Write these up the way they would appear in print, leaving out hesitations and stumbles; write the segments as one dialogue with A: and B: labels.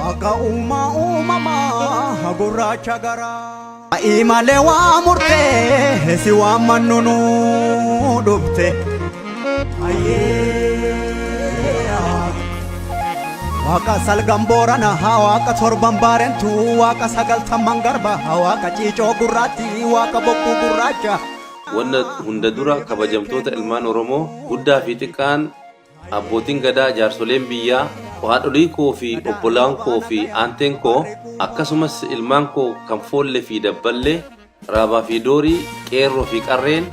A: Waaqa uumaa uumamaa gurraacha garaa. Imalee waa murtee si waammannu nu dhufte. Waaqa salgan boorana waaqa torban baarentu waaqa sagaltamman garba waaqa ciicoo gurraatti waaqa bokkuu gurraacha.
B: Wanna hunda dura kabajamtoota ilmaan Oromoo guddaa fi xiqqaan abbootiin gadaa jaarsoleen biyyaa haadholii koo fi obbolaan koo fi aanteen koo akkasumas ilmaan koo kan foollee fi dabballee raabaa fi doorii qeerroo fi qarreen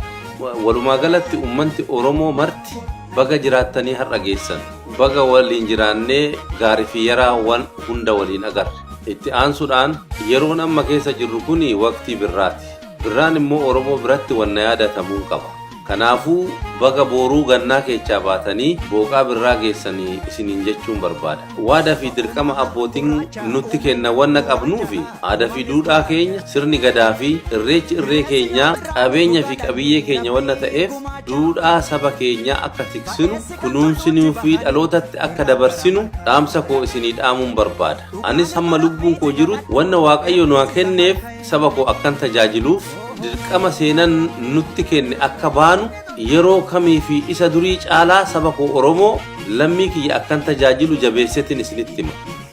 B: walumaa galatti uummanti Oromoo marti baga jiraattanii har'a geessan baga waliin jiraannee gaarii fi yaraa waan hunda waliin agarre itti aansuudhaan yeroon amma keessa jirru kun waqtii birraati birraan immoo Oromoo biratti wanna yaadatamuu qaba. Kanaafuu baga booruu gannaa keechaa baatanii booqaa birraa geessanii isiniin jechuun barbaada. Waadaa fi dirqama abbootiin nutti kenna wanna qabnuu fi aadaa fi duudhaa keenya sirni gadaa fi irreechi irree keenyaa qabeenya fi qabiyyee keenya wanna ta'eef duudhaa saba keenyaa akka tiksinu kunuunsinuu fi dhalootatti akka dabarsinu dhaamsa koo isinii dhaamuun barbaada. Anis hamma lubbuun koo jirutti wanna Waaqayyo nu kenneef saba koo akkan tajaajiluuf dirqama seenan nutti kenne akka baanu yeroo kamii fi isa durii caalaa saba koo Oromoo lammii kiyya akkan tajaajilu jabeessetin isinitti hima.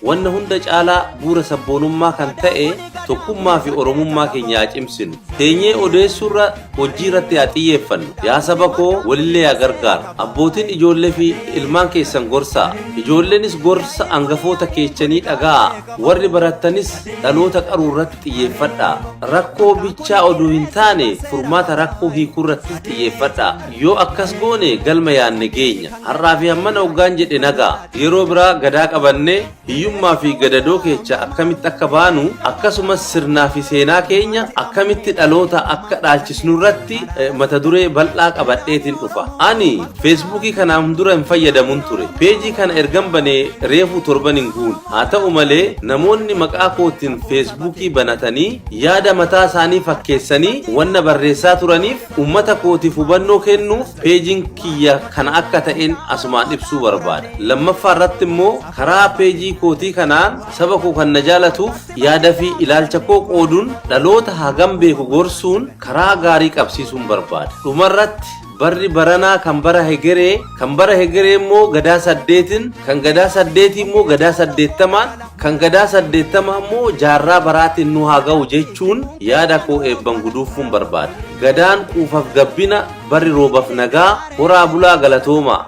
B: Wanna hunda caalaa bu'uura sabboonummaa kan ta'e tokkummaa fi Oromummaa keenya haa cimsinu. Teenyee odeessuurra hojii irratti haa xiyyeeffannu. Yaa saba koo walillee haa gargaaru. Abbootiin ijoollee fi ilmaan keessan gorsaa. Ijoolleenis gorsa hangafoota keessanii dhaga'aa. Warri barattanis dhaloota qaruu irratti xiyyeeffadhaa. Rakkoo bichaa oduu hin taane furmaata rakkoo hiikuu irrattis xiyyeeffadhaa. Yoo akkas goone galma yaanne geenya. Har'aa fi hammana hoggaan jedhe nagaa. Yeroo biraa gadaa qabannee hiyyummaa fi gadadoo keessa akkamitti akka baanu akkasumas sirnaa fi seenaa keenya akkamitti dhaloota akka dhaalchisnu irratti mata duree bal'aa qabadheetiin dhufa. Ani feesbuukii kanaan dura hin fayyadamun ture. Peejii kana ergan banee reefuu torban hin guune. Haa ta'u malee namoonni maqaa kootiin feesbuukii banatanii yaada mataa isaanii fakkeessanii wanna barreessaa turaniif uummata kootiif hubannoo kennuuf peejiin kiyya kana akka ta'een asumaan ibsuu barbaada. Lammaffaa irratti immoo karaa peejii kootii kanaan saba koo kan na jaalatuuf yaada fi ilaalcha koo qooduun dhaloota hagam beeku gorsuun karaa gaarii qabsiisuun barbaada. Dhumarratti barri baranaa kan bara hegeree kan bara hegeree immoo gadaa saddeetiin kan gadaa saddeetii immoo gadaa saddeettamaan kan gadaa saddeettamaa immoo jaarraa baraatiin nu haa ga'u jechuun yaada koo eebban guduufuun barbaada. Gadaan quufaaf gabbina barri roobaaf nagaa horaa bulaa galatoomaa.